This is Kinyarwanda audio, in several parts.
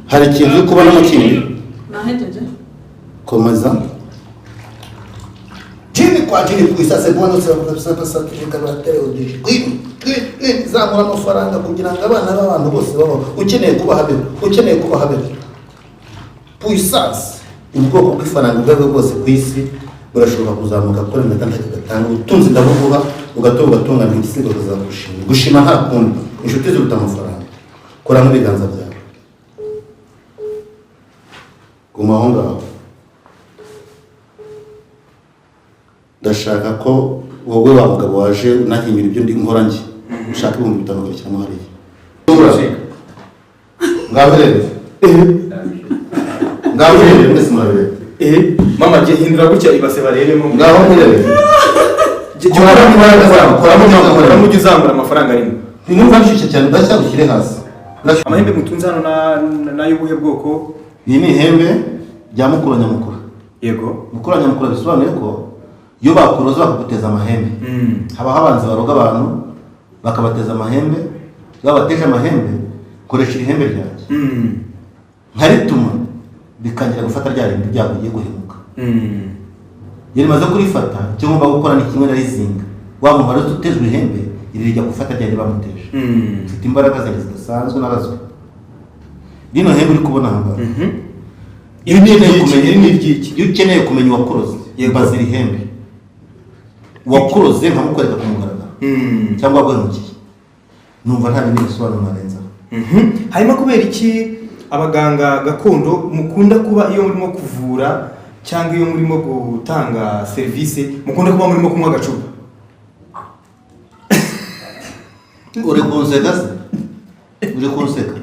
Hari ikintu uri kubonamo kindi? Nahejeje. Komeza. Jini kwa jini puissance bwana zamura amafaranga kugira ngo abana b'abantu bose babaho. Ukeneye kuba habera, ukeneye kuba habera. Puissance, ubwoko bw'ifaranga ubwo aribwo bwose ku isi burashobora kuzamuka kuri minota ntacyo gatanga. Ubutunzi ndabuguha, ugatunga ugatungana, igisigo kazagushima. Gushima nta kundi, inshuti ziruta amafaranga. Koramo ibiganza byawe, guma aho ngaho. Ndashaka ko wowe wa mugabo waje unahinyura ibyo ndi nkora njye, ushaka 5000 ukabishyiramo hariya. Ngaho rero, ngaho rero, mwese murabireba. Mama, jye hindura gutya ibase barebemo. Ngaho murebe. Jya Koramo imbaraga zawe, koramo imbaraga. koramo, ujye uzamura amafaranga arimo. Ntinumva nshyushye cyane, udashya ushyire hasi. Amahembe mutunze hano n'ay'ubuhe bwoko? Iyi ni ihembe rya mukuru wa nyamukuru. Yego. Mukuru wa nyamukuru bisobanuye ko iyo bakuroze bakaguteza amahembe, habaho abanzi baroga abantu bakabateza amahembe. Iyo babateje amahembe, koresha iri hembe ryanjye nkarituma bikangira gufata rya rindi ryago ugiye guhemuka. Iyo rimaze kurifata, icyo ngomba gukora ni kimwe, narizinga wa muntu wari utejwe ihembe, iri rijya gufata rya rindi bamuteje. Mfite imbaraga zanjye zidasanzwe narazwe. Rino hembe uri kubona aha ngaha, Iri ni ukeneye iry'iki? kumenya, Iri ni iry'iki? iyo ukeneye kumenya uwakuroze, mbaza iri hembe. Uwakuroze nkamukwereka ku mugaragaro cyangwa waguhemukiye. Numva nta bindi bisobanuro narenzaho. Hanyuma kubera iki abaganga gakondo mukunda kuba iyo murimo kuvura cyangwa iyo murimo gutanga serivisi mukunda kuba murimo kunywa agacupa? Uri kunseka se? Uri kunseka?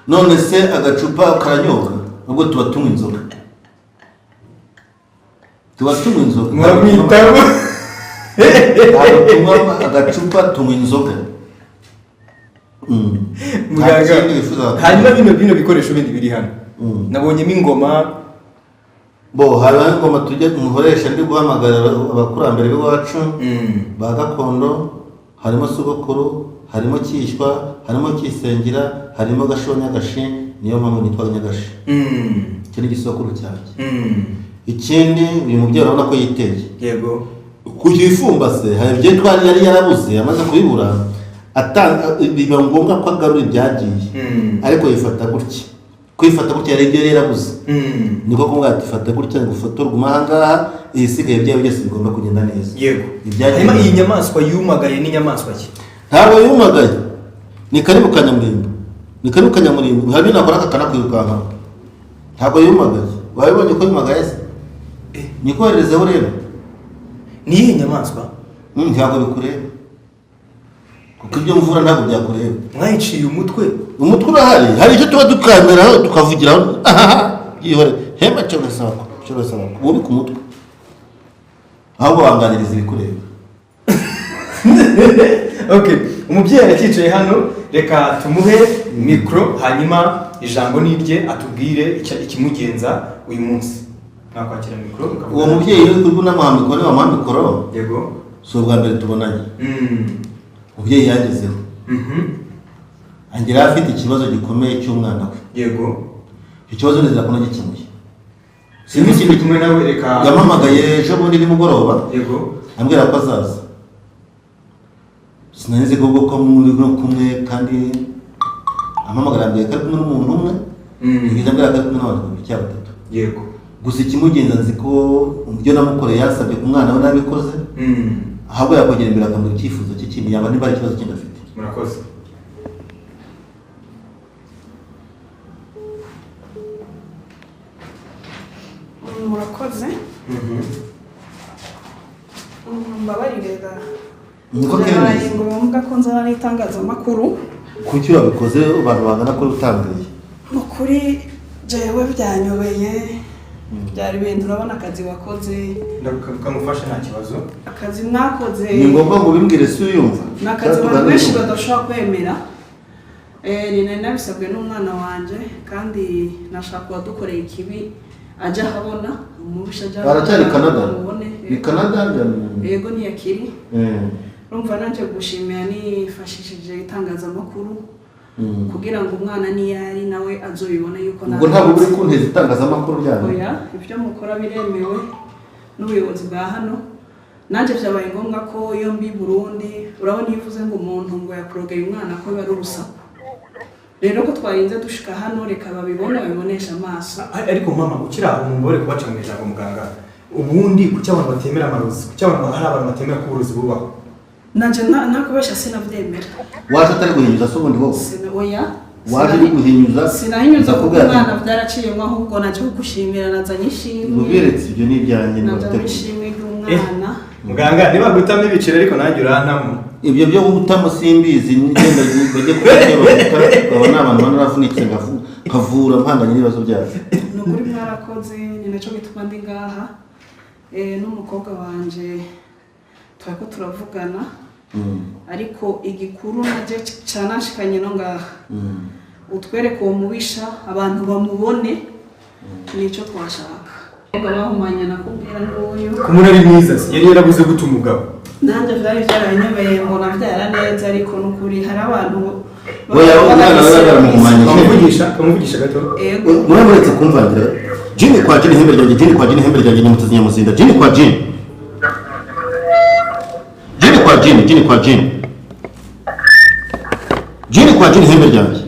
None se agacupa karanyobwa? Ubwo tuba tunywa inzoga, tuba tunywa inzoga. Muramwitamo. Ntabwo tunywa agacupa, tunywa inzoga. Nta Muganga, kindi wifuza. Hanyuma bino bikoresho bindi biri hano, nabonyemo ingoma. Bo hari ingoma tujya mukoresha ndi guhamagara abakurambere b'iwacu ba gakondo. Harimo sogokuru, harimo cyishywa, harimo cyisengera, harimo gasho nyagashi. Niyo mpamvu nitwa Nyagashi. Iki ni igisokuru cyanjye. Ikindi, uyu mubyeyi urabona ko yiteye. Yego. Kugira ifumbase, hari ibyo twari yari yarabuze, amaze kubibura biba ngombwa ko agarura ibyagiye. Ariko yifata gutya, kwifata gutya yari ibyo yari yarabuze. Niko kumubwira ati fata gutya ngo ufotorwe ugume aha ngaha, ibisigaye byawe byose bigomba kugenda neza. Yego. Ibyagiye. Hanyuma iyi nyamaswa yumagaye ni inyamaswa ki? Ntabwo yumagaye, ni karibu kanyamurimbo, ni karibu kanyamurimbo. Hari ibyo nakora kakanakwirukanka. Ntabwo yumagaye. Wabibonye ko yumagaye se? Nikoherezeho rero. Ni iyihe nyamaswa? Ntabwo bikureba, kuko ibyo mvura ntabwo byakureba. Mwayiciye umutwe? Umutwe urahari. Hari icyo tuba dukandiraho tukavugiraho, ahaha, byihore hema cyogasaba cyogasaba wubike umutwe, ahubwo wanganiriza ibikureba. Okay, umubyeyi aracyicaye hano, reka tumuhe mikoro, hanyuma ijambo ni irye, atubwire ikimugenza uyu munsi. Mwakwakira mikoro mukavuga. Uwo mubyeyi uri kuri unamuha mikoro, niwamuha mikoro. Yego. Si ubwa mbere tubonanye. Umubyeyi yangezeho, angeraho afite ikibazo gikomeye cy'umwana we. Yego. Icyo kibazo nizera ko nagikemuye. Sinzi ikintu kumwe nawe, reka. Yampamagaye ejo bundi nimugoroba, Yego. ambwira ko azaza. Sinari ko ubwo ko muri no kumwe, kandi ampamagara ambwira ko ari kumwe n'umuntu umwe. Yigeze ambwira ko ari kumwe n'abantu babiri cyangwa batatu. Yego. Gusa ikimugenza, nzi ko ibyo namukoreye yasabye ku mwana we nabikoze. Ahubwo yakwegera imbere akamubwira icyifuzo cye kindi yaba, niba hari ikibazo kindi afite. Murakoze. Murakoze. Mbabarire da. Niko Byabaye kemeza. ngombwa ko nzana n'itangazamakuru. Kuki wabikoze abantu bangana kuri utambwiye? Mu kuri jewe byanyobeye, byari ibintu, urabona akazi wakoze. Ndakamufasha, nta kibazo. Akazi mwakoze. Ni ngombwa ngo ubimbwire si uyumva. Ni akazi abantu benshi badashobora kwemera. Ni nari nabisabwe n'umwana wanjye, kandi nashaka uwadukoreye ikibi ajya ahabona, umubisha ajya ahabona, Baracyari Canada? amubone. Ni Canada? Yego, ntiyakiri. Eh. Urumva nanjye gushimira nifashishije itangazamakuru. Kugira ngo umwana niyo ari nawe azobibone yuko Ubwo ntabwo uri kunteza itangazamakuru ryanyu. Oya, ibyo mukora biremewe n'ubuyobozi bwa hano. Nanjye byabaye ngombwa ko iyo mbi Burundi, urabona iyo uvuze ngo umuntu ngo yakurogeye umwana ko biba ari urusaku. Rero ko twarinze dushika hano, reka babibone, babibonesha amaso. Ariko mama, ukiri aho, mubore kubaca mu ijambo muganga, ubundi kuki abantu batemera amarozi? Kuki abantu, hari abantu batemera ko uburozi bubaho? Nanjye ntakubeshya, sinabyemera. Waje utari guhinyuza se ubundi wowe? Oya. Waje uri guhinyuza? Sinahinyuza kuko Ndakubwira ati, umwana byaraciyemo, ahubwo naje kugushimira, nazanye ishimwe. Ubiretse, ibyo ni ibyanjye. Nazanye Nibateguye. ishimwe ry'umwana. Muganga, niba gutamo ibiceri ariko nanjye urantamo. Ibyo byo gutamo simbizi, ngenda bajye kubyo baguta, baba ni abantu naravunitse nkavura mpanganye n'ibibazo byabo. Ni ukuri mwarakoze, ni nacyo gituma ndi ngaha. N'umukobwa wanje twari ko turavugana, ariko igikuru najye canashikanye no ngaha, utwereke uwo mubisha, abantu bamubone, nicyo twashaka. Bahumanya nakubwira n'uyu. Ku muntu ari mwiza se yari yarabuze gute umugabo? Nanjye byari byaranyobeye, mbona byara neza, ariko n'ukuri hari abantu Oya, umwana we baramuhumanyije. Bamuvugisha gato. Ego. Muretse kumvangira. Jini kwa jini, ihembe ryanjye, jini kwa jini, ihembe ryanjye, nyamutezi nyamuzinda, jini kwa jini, jini kwa jini, jini kwa jini, jini kwa jini, ihembe ryanjye.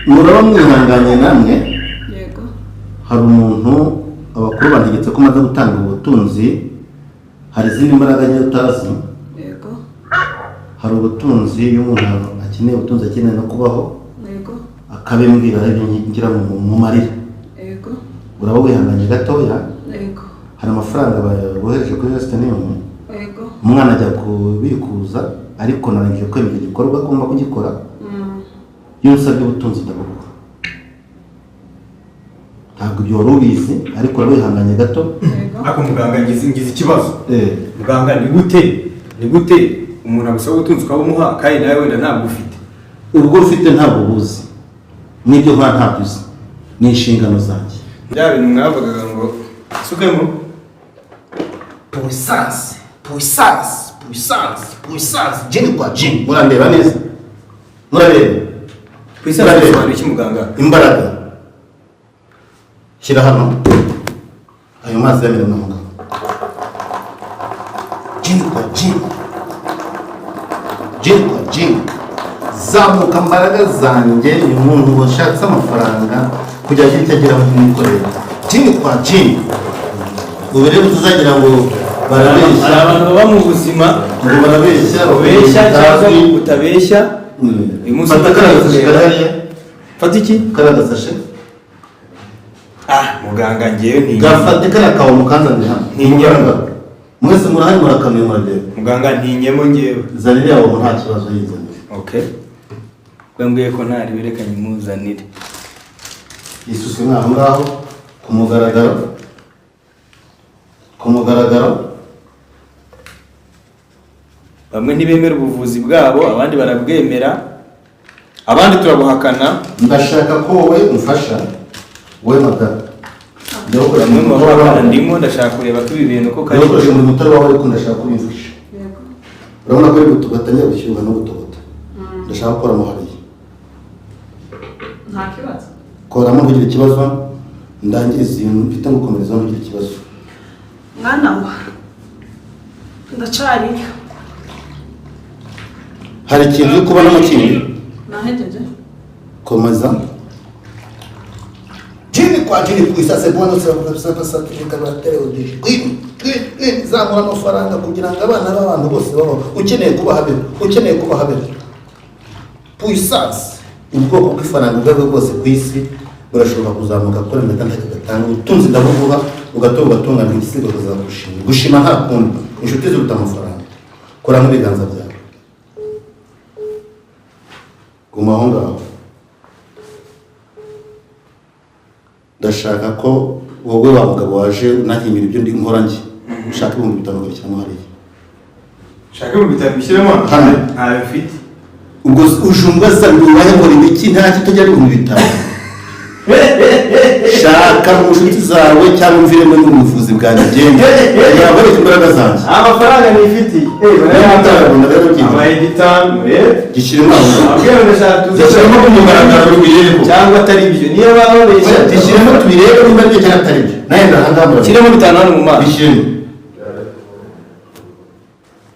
Muraba mwihanganye namwe. Yego. Hari umuntu abakuru bantegetse ko maze gutanga ubutunzi, hari izindi mbaraga nke utazi. Yego. Hari ubutunzi, iyo umuntu akeneye ubutunzi, akeneye no kubaho, Yego. akabimbwira, aribyo ngira mu marira. Yego. Uraba wihanganye gatoya. Yego. Hari amafaranga bohereje kuri Western Union. Yego. Umwana ajya kubikuza, ariko narangije kwemera igikorwa agomba kugikora. Iyo unsabye ubutunzi ndabuguha. Ntabwo ibyo wari ubizi, ariko uraba wihanganye gato. Yego. Ariko muganga, ngize ikibazo. Muganga, ni gute umuntu agusaba ubutunzi ukabumuha kandi nawe wenda ntabwo ufite? Ubwo ufite ntabwo ubuzi, n'ibyo nkora ntabyo uzi, ni inshingano zanjye. Bya bintu mwavugaga ngo sukemo. Puissance, puissance, puissance, puissance, jini kwa jini. Murandeba neza, murareba. Puissance bisobanura iki, muganga? Imbaraga. Shyira hano ayo mazi yamena na muganga. Jini kwa jini, jini kwa jini, zamuka mbaraga zanjye. Uyu muntu washatse amafaranga kugira ngo icyo agera kumukorera, jini kwa jini. Ubu rero tuzagira ngo barabeshya. Hari abantu baba mu buzima Ngo barabeshya. Ubeshya cyangwa utabeshya. Uyu munsi Fata kariya gasashe kari hariya. Fata iki? Kariya gasashe. Ah, muganga, ngewe ntinya. Gafate kariya kawe mukanzanire hano. Ntinyemo. Mwese murahari, murakanuye, murareba. Muganga, ntinyemo ngewe. Zana iriya wowe, nta kibazo, yizanire. Okay, ubwo ko ntari werekanye imuzanire. Yisuse nk'aho ngaho ku mugaragaro, ku mugaragaro. Bamwe ntibemera ubuvuzi bwabo, abandi barabwemera, abandi turabuhakana. Ndashaka ko wowe umfasha, wowe magara. Bamwe mu babuhakana ndimo, ndashaka kureba ko ibi bintu ko kari. Ndagukoresha umurimo utari wawe, ariko ndashaka ko ubimfasha. Yego. Urabona ko ari gatangiye gushyuha no gutogota. Ndashaka gukoramo hariya. Nta kibazo. Koramo ntugire ikibazo, ndangiriza ibintu mfite ngukomerezaho, ntugire ikibazo. Mwana wa, ndacariyo. Hari ikintu uri kubonamo kindi? Nahejeje. Komeza. Jini kwa jini puissance buono zamura amafaranga kugira ngo abana b'abantu bose babaho. Ukeneye kuba habera, ukeneye kuba habera. Puissance, ubwoko bw'ifaranga ubwo aribwo bwose ku isi burashobora kuzamuka kuri impeta ntacyo gatanga. Ubutunzi ndabuvuga, ugatunga, ugatungana, igisigo kazagushima. Gushima nta kundi, inshuti ziruta amafaranga. Kora nk'ibiganza byawe, guma aho ngaho. Ndashaka ko wowe wa mugabo waje unahinyura ibyo ndi nkora njye, ushaka 5000 ukabishyiramo hariya. Shaka 5000 bishyiremo? Hano. Ntayo mfite. Ubwo ujumba za ngo wayakora ibiki? Nta kitajya ari 5000. Shaka mu nshuti zawe cyangwa umviremo n'ubuvuzi bwanjye genda. Yabonetse imbaraga zanjye. Amafaranga nifitiye. Niba rero byinshi. Abaye gitanu Gishyiremo aho. abwira ngo ndashaka tuze Gishyiremo ku mugaragaro ubirebe. Cyangwa atari ibyo niyo baba babeshya. Gishyiremo tubirebe niba aribyo cyangwa atari byo. Nawe ndahangaha murabona. Shyiremo 5 hano mu maso. Bishyiremo.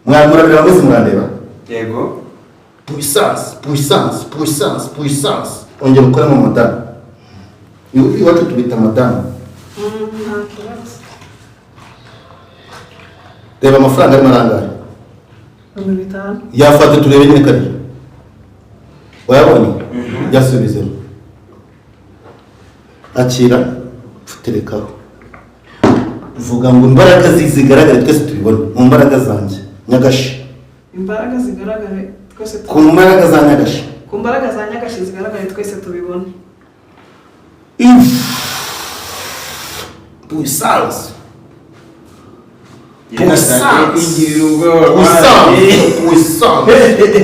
Mwamurabira mwese murandeba. Yego. Puissance, puissance, puissance, puissance. Ongera ukoremo madamu. Iwacu tubita madamu. Nta kibazo. Reba amafaranga arimo arangaye. 5,000. Yafate turebe nyine kariya. Wayabonye? Yasubizemo. Akira, terekaho. Vuga ngo imbaraga zigaragare twese tubibone. Mu mbaraga zanjye Nyagashi. Imbaraga zigaragare twese Ku mbaraga za Nyagashi. Ku mbaraga za Nyagashi zigaragare twese tubibone. Puissance. Puissance. Puissance.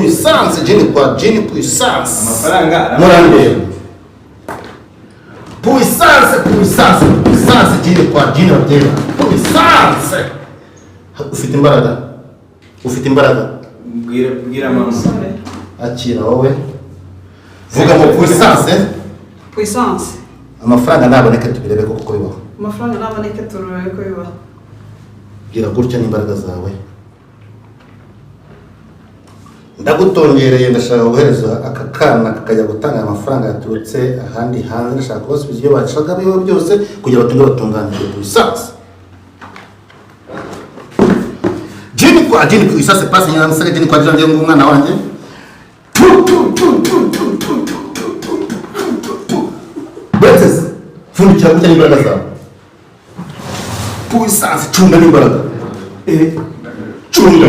Puissance. Jini kwa jini puissance. Amafaranga Murandeba. Puissance, puissance, puissance, jini kwa jini batera. Puissance. Ufite imbaraga. Ufite imbaraga. Bwira bwira mama. Umusore. Akira wowe. Vuga ngo puissance. Puissance. Amafaranga naboneke tubirebe koko bibaho. Amafaranga naboneke turebe ko bibaho. Gira gutya n'imbaraga zawe. Ndagutongereye ndashaka guhereza aka kana kakajya gutanga amafaranga yaturutse ahandi hanze, ndashaka kubasubiza ibyo bacaga biho byose kugira batunge batunganirwe puissance. Jini kwa jini puissance passe nyina musaka jini kwa jini ngo umwana wanjye. Tu tu tu tu tu tu tu tu tu tu. Betes fundikira gutya n'imbaraga zawe. Puissance cunga n'imbaraga. Cunga.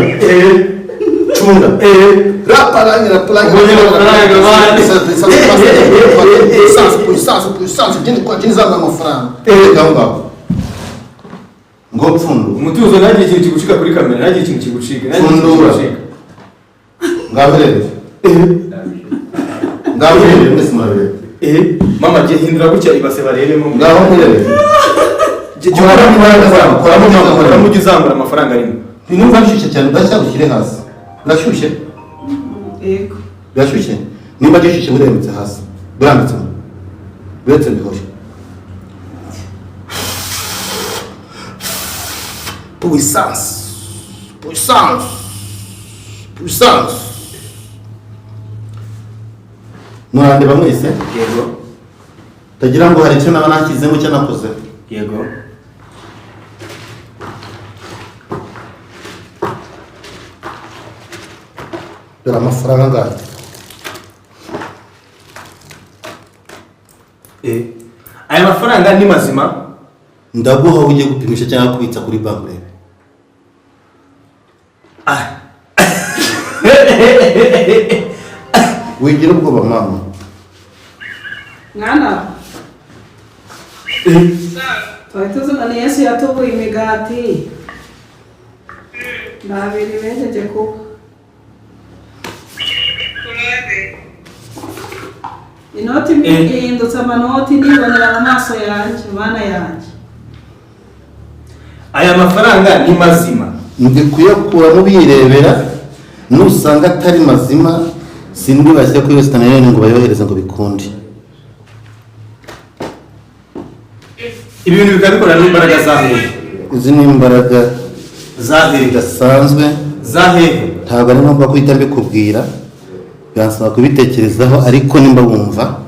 Cunga. Raparangira puissance puissance puissance jini kwa jini zanga amafaranga. Ngaho ngaho. Ngo pfundu. Umutuzo ntagire ikintu kigucika kuri kamera, ntagire ikintu kigucika, ntagire ikintu Pfundura. kigucika. Ngaho rero. Ngaho rero mwese murabireba. Mama jye hindura gutya ibase barebemo. Ngaho murebe. Koramo imbaraga zawe, koramo imbaraga zawe. Koramo ujye uzamura amafaranga arimo. Ntinumva bishyushye cyane udashya ushyire hasi. Birashyushye? Yego. Birashyushye? Nimba gishyushye burembetse hasi. Burambitse. Buretse bihoye. Puissance. Puissance. Puissance. Murandeba mwese? Yego. Tagira ngo hari icyo naba nashyizemo cyo nakoze. Yego. Dore amafaranga angahe? Aya mafaranga ni mazima? Ndaguha ujye gupimisha cyangwa kubitsa kuri banki urebe. Wigira ubwoba mama. Mwana. Twari tuzana Yesu yatubuye imigati. Babiri bejeje kuba. Inoti ihindutse amanoti nibonera mu maso yanjye, mana yanjye. Aya mafaranga ni mazima. Ndi kuyakuramo birebera, nusanga atari mazima sindi bashyira kuri Western Union ngo bayohereze ngo bikunde. Ibi bintu bikaba bikora n'imbaraga za hehe? Izi ni imbaraga za hehe zidasanzwe. Za hehe? Ntabwo ari ngombwa guhita mbikubwira, biransaba kubitekerezaho, ariko nimba wumva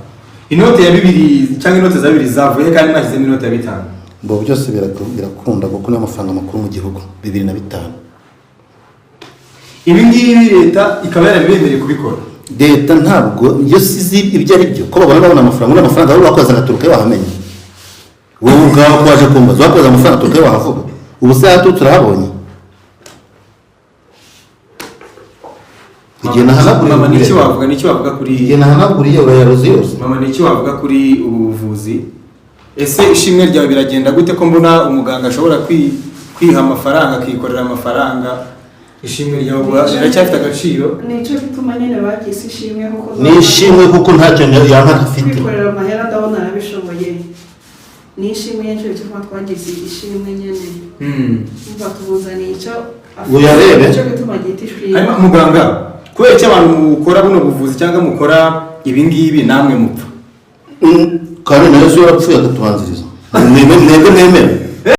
inote ya 2 cyangwa inote za 2 zavuye kandi nashyizemo inote ya 5. Ngo byose birakunda kuko ni amafaranga makuru mu gihugu 2005. Ibi ngibi leta ikaba yarabibemereye kubikora. Leta ntabwo iyo sizi ibyo ari byo ko babona babona amafaranga, ubona amafaranga wowe wakoze agaturuka yo wahamenye. Wowe ubwawe ko waje kumbaza wakoze amafaranga aturuka yo wahavuga. Ubu se hatu turahabonye. Igihe nahanaguriye Mama, niki wavuga, niki wavuga kuri igihe nahanaguriye urayaroze yose. Mama, niki wavuga kuri ubu buvuzi? Ese ishimwe ryawe biragenda gute ko mbona umuganga ashobora kwiha amafaranga akikorera amafaranga? Ishimwe ryawe riracyafite agaciro? Nicyo gituma nyine bagise ishimwe kuko Ni ishimwe kuko ntacyo yampa afite. Kwikorera amahera ndabona arabishoboye. Ni ishimwe nyine, cyo kuba twagize ishimwe nyine. Umva, tumuzaniye icyo Uyarebe. Icyo gituma gita ishimwe. Hanyuma muganga, kubera icyo abantu mukora buno buvuzi cyangwa mukora ibi ngibi namwe mupfa? Kandi na Yesu yarapfuye akatubanziriza. Mwebwe mwemere.